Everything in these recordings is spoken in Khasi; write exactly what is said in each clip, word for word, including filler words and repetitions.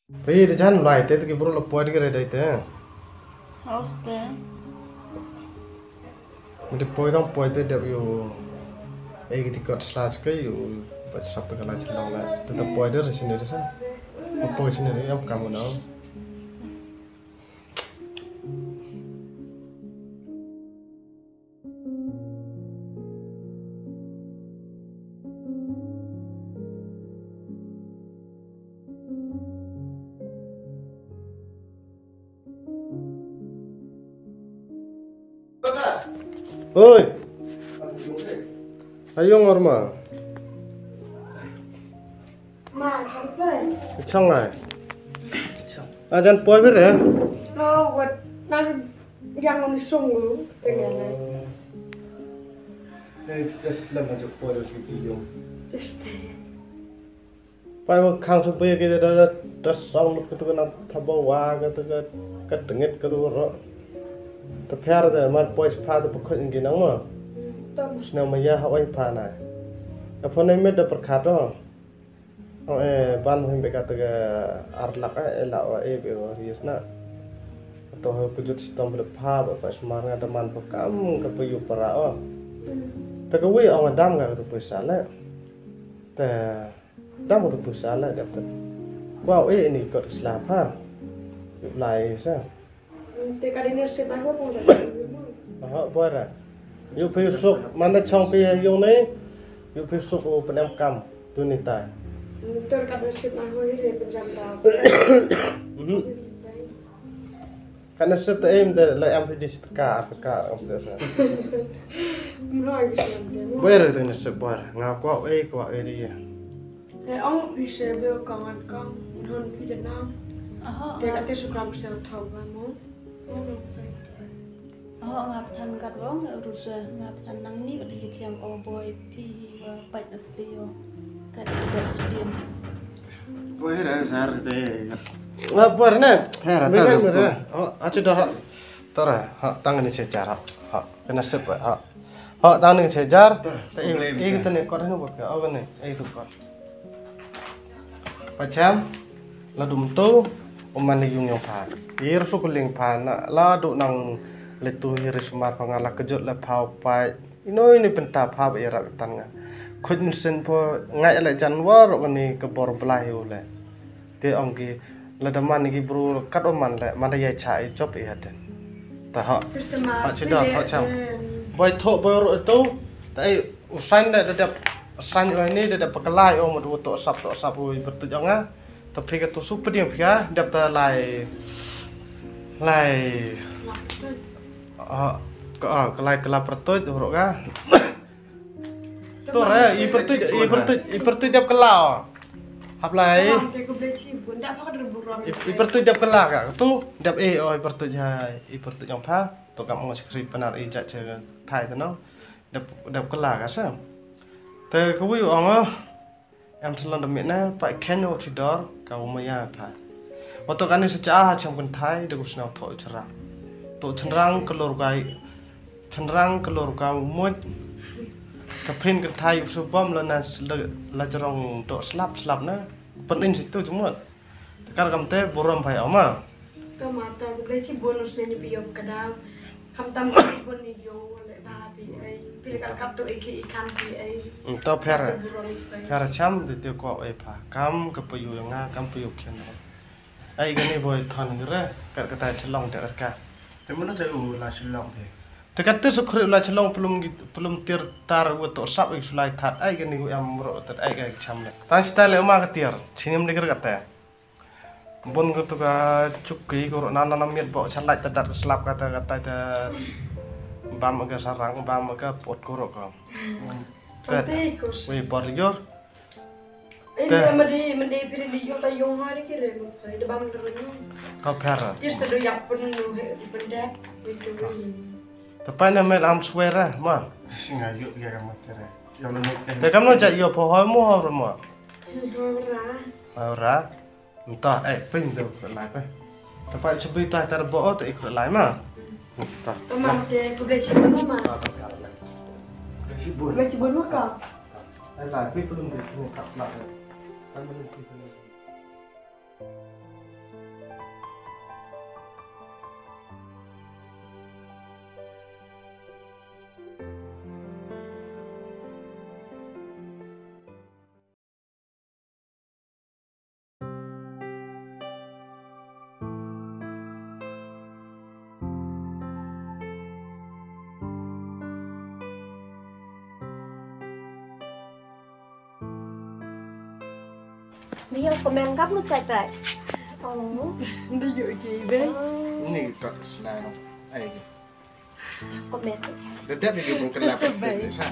Phi da jan lai te, te ki bru la poi de ki re dai te. Hoste. Mete poi dang poi te dep yu. Ei ki ti kot sla ke yu. Pat sap te ka la chen dang la. Te te poi de re sini de sa. Poi sini de yam kam na. Oi. Ayong orma. Ma, chang pai. Chang ai. Ajan poi bir eh. Lo, wat nang yang ni sung lu, pengen ai. Eh, just lama jok poi lo ki jiyong. Just. Pai wa khang sum pai ki da da da song lut ka tu ka na thaba wa ka tu ka ka tengit ka tu ro. Ta pher da mar poi pha da pa khot ngi nang ma. Tam. Sna ma ya ha oi pha na. Ka phone met da perkhat do. Ong eh ban him be ka ta ka ar lak eh la wa eh be wa ries na. To ha ku jut stom ble pha ba pa smar nga da man pa kam ka pa yu para o. Ta ka wi ong dam ka tu pisa le. Ta dam ka tu pisa le dep ta. Kwa eh ni kot sla pha. Lai sa. Te ka dei nasib ai ho pong da. Aha, bora. Yu phi suk, mana chong phi yung nei. Yu phi suk u penem kam tu ni tai. Tur ka nasib ai ho hi re penjam da. Mhm. Ka nasib te em de la em phi di sitka, artika, em te sa. Mroi ki sem te mo. Bora te nasib bora. Nga kwa e, kwa e di ya. Te ong phi se be kong an kong, non phi de nang. Aha, te nga ka te sukram se thau ba mo. Ong no phi. Aha, nga pathan kat wong, rusa nga pathan nang ni, pada hi chiam o boy, phi hi wa pait na sli yo. Kat kat sli yo. Boy, ra sar te. Nga por ne. Hera, Bebe tar mera. Oh, achu dara. Tara, ha, tang ni se jar, ha. Ha, kena sep, ha. Ha, tang ni se jar. Ta, ta, i, problem i ta. Kita ni kot ni bot ka. Oh, ni, i tu kot. Pacham, la dum tu, uman ni yung yung pha. Yir su kuling pha, na, la du nang le tu yir smar pha nga la kejut le pha pai. Ino ini penta pha ba yara tan nga. Khut min sen po, ngai le jan wa ro ni ke bor blai u le. Te ong ki, la da man ki bru kat o man le, man da ya cha i chop i haden. Ta ha. Terus te ma, ha, chidar, ha, cham. Boy tho, boy ro tu, ta i, usain da, da, da, usain o ni, da, da, pakalai o, madu to sap, to sap, o, i bertu janga. Ta phi ka tu sup pediang phi ka, dep ta lai, lai. Ah, ka, ah, ka lai, ka lai pertuit, ro ka. To re, i pertuit, i pertuit, i pertuit dep ka la. Hap lai. Tamam, te ku blei chi bun, da pa ka der burom. I, i pertuit dep ka la ka. Tu, dep e, oh, i pertuit hai, i pertuit yang pha. To kam ngos kri panar i jat che thai te no. Dep, dep ka la ka sa. Te ka wi ong, oh. Em thlon da mit na, pa khen o chi dor, ka u maya pha. Wa to kani sa cha ha cham kan thai, da ku sna tho chra. To chenrang kelor kai, chenrang kelor ka mut. Ka phin kan thai u su bom la na la, la jerong do slap, slap na. Pen in situ jemut. Te kar kam te burom phai oma. Ka mata, ku blei chi bun u sna ni pi yop ka dau. Kham tam ka bun ni yo le ba pi ai. Pi le ka kap to i ki i kan pi ai. Hmm, to pher. Ka burom i pai. Pher cham de te ko ai pha. Kam ka pa yu nga, kam pa yu khian. Ai ka ni boy thon re, kat ka ta chelong de ka. Te mano te u la chelong de. Te kat te su khri u la chelong pelum gi-, pelum tir tar u to sap i sulai that. Ai ka ni u em ro tat ai ka cham le. Tan sta le uma ka tir. Chinim de ka te. Bun ko tu ka chuk ki ko ro nan nan miet bo chalai ta dat slap ka ta ka ta ta bam ka sarang bam ka pot ko ro ko. Ante ko. Wi por yor. Ini ma di ma di piri di yor ta yong hari ki re mo pai de bam de no. Ka pher. Tis ta do yak pun no he pun dep. Wi tu wi. Ta pa na mel am swear ma. Singa yu ya ka ma tere. Yo no ke. Te kam no ja yo po ho mo ho mo. Ho ra. Ho ra. Nta, eh, pin tu, lai pe. Tapai chubi ta tar bo, ta ik lai ma. Nta. Tamam, te, ku blei chi bun ma. Ta, ta, ta, lai. Blei chi bun. Blei chi bun ma ka. Eh, lai, pe pelum de, ni tak, lai. Kan pelum, pe pelum. Dia komen kam lu chat chat. Oh. Dia yuk ji be. Ni kat selai no. Ai. Sa komen. Dedap ni pun kena betul sa.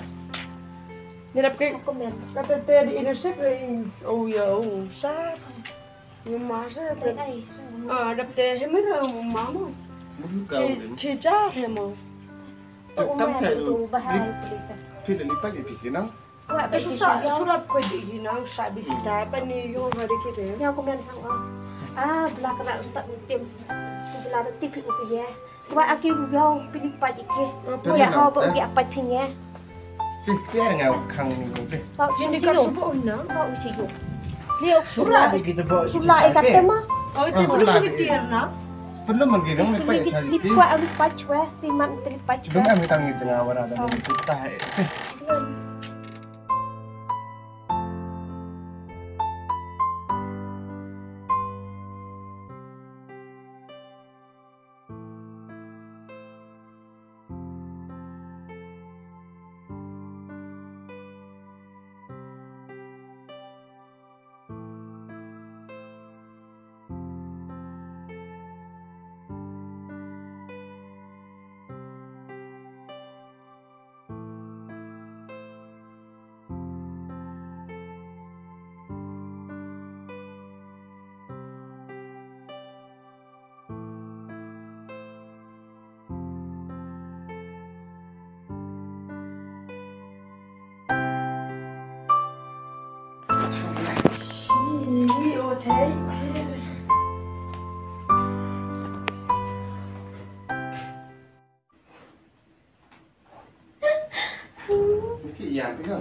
Ni dap ke komen. Kata te di inasip eh. Oh ya, oh sa. Ni masa te. Ai, sa. Ah, dap te hemera mama. Ci ci ja hemo. Kam te lu. Bahal pelita. Pil ni pagi pikir nang. Wa, ba susah, sulap ko di hina, usah bisi ta, ba ni yo ba di kire. Siang ko men sang ah. Ah, bela kena ustaz mutim. Bela da tip u piye. Wa aki u yo pini pat iki. Wa ya ho ba ugi apat pinye. Pi pi ar ngau khang ni ko pe. Pau jin di ka subo na. Pau usi yo. Liok sula. Sula ikat tema. Oh, itu belum ditir na. Belum mungkin dong lepas. Lipat lipat we, limat lipat we. Belum kami tangi jengawar ada kita. Ki ïam phi ko.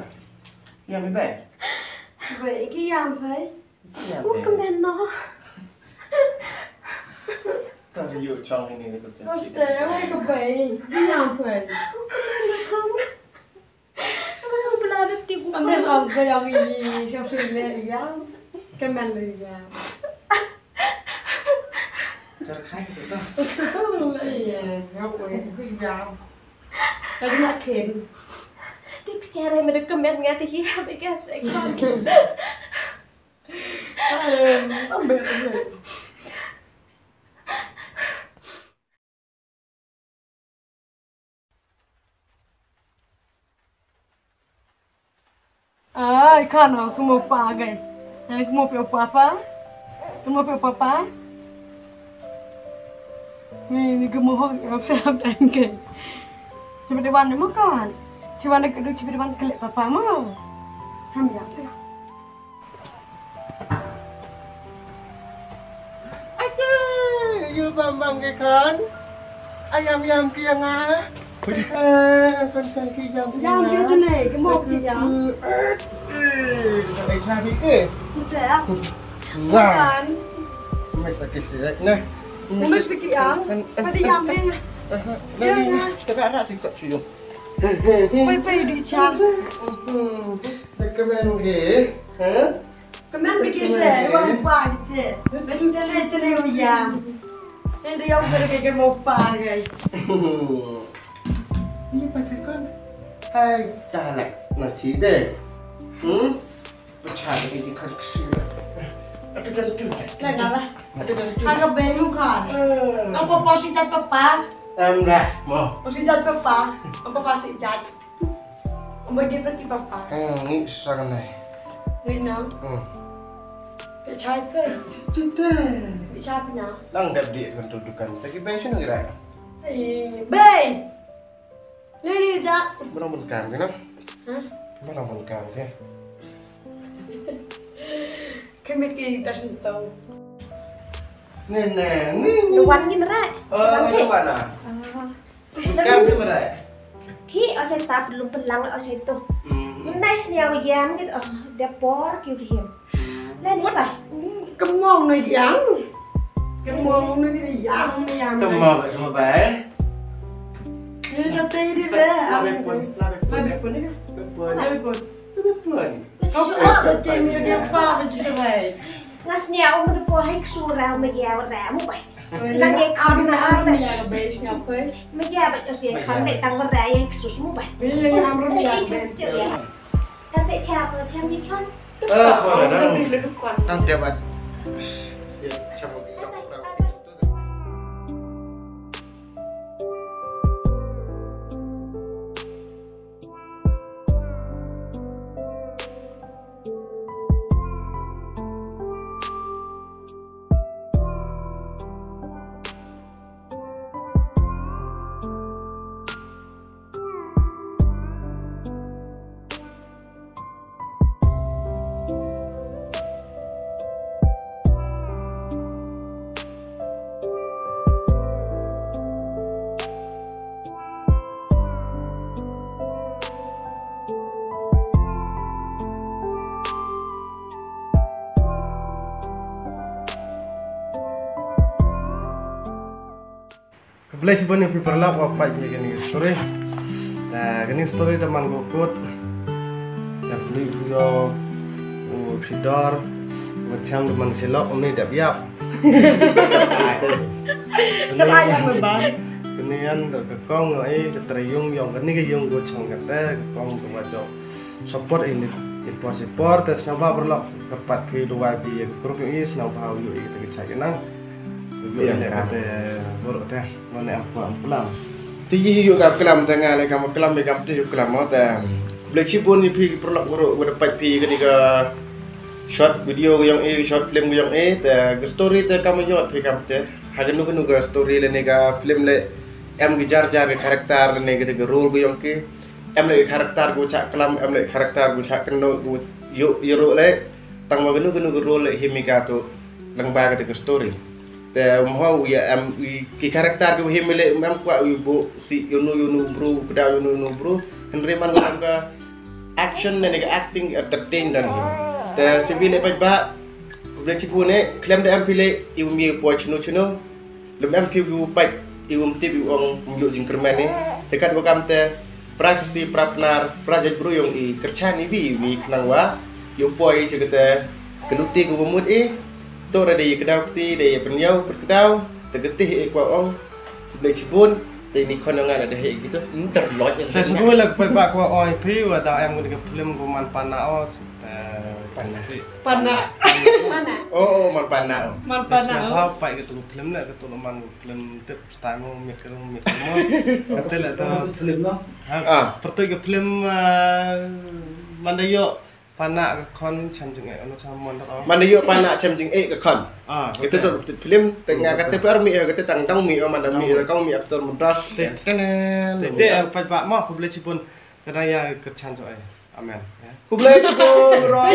Ïam phi bai. Bai ki ïam phi. Ïam phi. Ka men no. Ta yu chong ini ni ko. Oste, bai ka bai. Ki ïam phi. Bla da tip. Ang des ong ka ïam ini, siap sile ïam. Ka men le ïam. Tar khai tu tu. Tu tu le ïam. Ngau ko ïam. Ka dina ken. Ti pikir ai meda kemen nga ti hi ha bega sre kon. Ambe ambe. Ai, kano, kumo pa gai. Ai, kumo pe papa. Kumo pe papa. Ni, ni kumo hok, hok sa hok dan gai. Cepat dewan ni makan. Cepat nak duduk, cepat dewan kelek papa mo. Ham ya, tu. Ate, yu bam bam ki khan. Ayam yam ki yang ah. Eh, kan kan ki yam ki yang. Yam ki tu ni, ki mok ki yam. Eh, eh, eh, eh, eh, eh. Wah. Kan. Mes lagi sih, nah. Mes lagi yang. Kan, kan, pada kan, yam kan, ni. Eh, eh, yang ni, ah. Sekarang anak tingkat suyung. Pai pai di chang. Hmm. Dah kemen ke, ha? Kemen biki se, wa pa ke. Biki tele tele wa ya. Ni dia u ke ke mo pa ke. Ni pa ke kon. Hai, ta la na chi de. Hmm? Pecah lagi di kan kesila. Atu dan tu. Lah ngala. Atu dan tu. Ka bai mu kan. Ang papa si jat papa. Em dah, mo. Pasi jat papa. Ang papa si jat. Ang bagi pergi papa. Hmm, ni sana. Ni nang. Hmm. Tak chai pe. Cinta. Di chai pe na. Lang dap di kan tu dukan. Lagi bai sini kira. Eh, bai. Lari ja. Mana pun kan ke na? Hah? Mana pun kan ke? Kami ke tas entau. Ni ni ni. Dewan ni merai. Oh, dewan ah. Kam ni merai. Ki ose tap lum pelang ose tu. Hmm. Nice ni awak jam gitu. Oh, dia por kiu dihim. Lan ni bai. Kemong na yang. Kemong na yang na yang. Kemong ba kemong bai. Ni jate di be. Labe pun, labe pun. Labe pun ni ka? Labe pun. Labe pun. Labe pun. Kau apa ke mi dia pa bagi serai. Ngas ni au me ko hai sura me dia ora mu bai. Lagi kau na apa ya bai siapa? Me dia ba si kan de tang ora ya sus mu bai. Ni yang amro ya bai. Kata siapa siapa ni kan? Eh, por dang. Tang jabat. Ya, sama kita. Khublei shibun ïa phi paralok ba peit ïa kane ka story. Da kane ka story da man ko kut. Da pli video u chidor. Wa cham da man silok uni da biap. Chara yang ban. Kane yan da ka kong ai ka trayung yong kane ka yung ko chong kata ka kong ka wa jong. Support ini i por si por te sngewbha paralok kyrpad phi duwai phi ïa ka group ïa i sngewbha u ïoh ïa ka chai nang. Ïoh ïa ka te bor te mane apa am pulang. Ti yi ïoh ka klam te nga le kam klam ïa kam te ïoh klam mo te. Khublei shibun ïa phi paralok group wa da peit phi ka ni ka short video ka yong i short film ka yong i te ka story te kam ïoh phi kam te. Ha ka nu ka nu ka story le ne ka film le em ki jar jar ka character le ne ka te ka role ka yong ki. Em le character gu cha klam em le character gu cha kno gu yu yu ro le tang ma gnu gnu gu ro le himi ka tu lang ba ka te ka story te um ho ya em ki character gu himi le em kwa yu bo si yu nu yu nu bru kda yu nu nu bru henry man lang ka action ne ka acting entertain dan hi te si bi le pa ba ble chi bu ne klem da em pi le yu mi po chnu chnu Lem em phi u pait i um tip i ong um yu jingkyrmen ni. Te kat wakam te pra kasi pra pnar pra jait bru yong i kyrchan i wi wi khnang wa yu poi si kete keluti ku bamut i. To ra dei kdaw kti dei pynyaw kdaw te ketih i kwa ong. Blei chibun te ni khon nga da he gitu. Interlock. Te sbu lek pait ba kwa ong phi wa da em ngi ke film ku man pana o. Te pana. Pana. Mana? Oh, oh, man pana. Man pana. Siapa pai ke tu film le ke tu man Film tip style mo mit kero mit mo. Kata le to film no. Ha. Ah. Pertoi ke film ah, manda yo pana ke khon cham jing eh ono cham mon dak. Manda yo pana cham jing eh ke khon. Ah. Kita tu film tengah kata per mi kata tang dang mi manda mi kau mi aktor madras. Tenen. Te pat ba mo ko boleh chipun. Kadang ya ke chan so eh. Amen. Ya. Ko boleh chipun ro.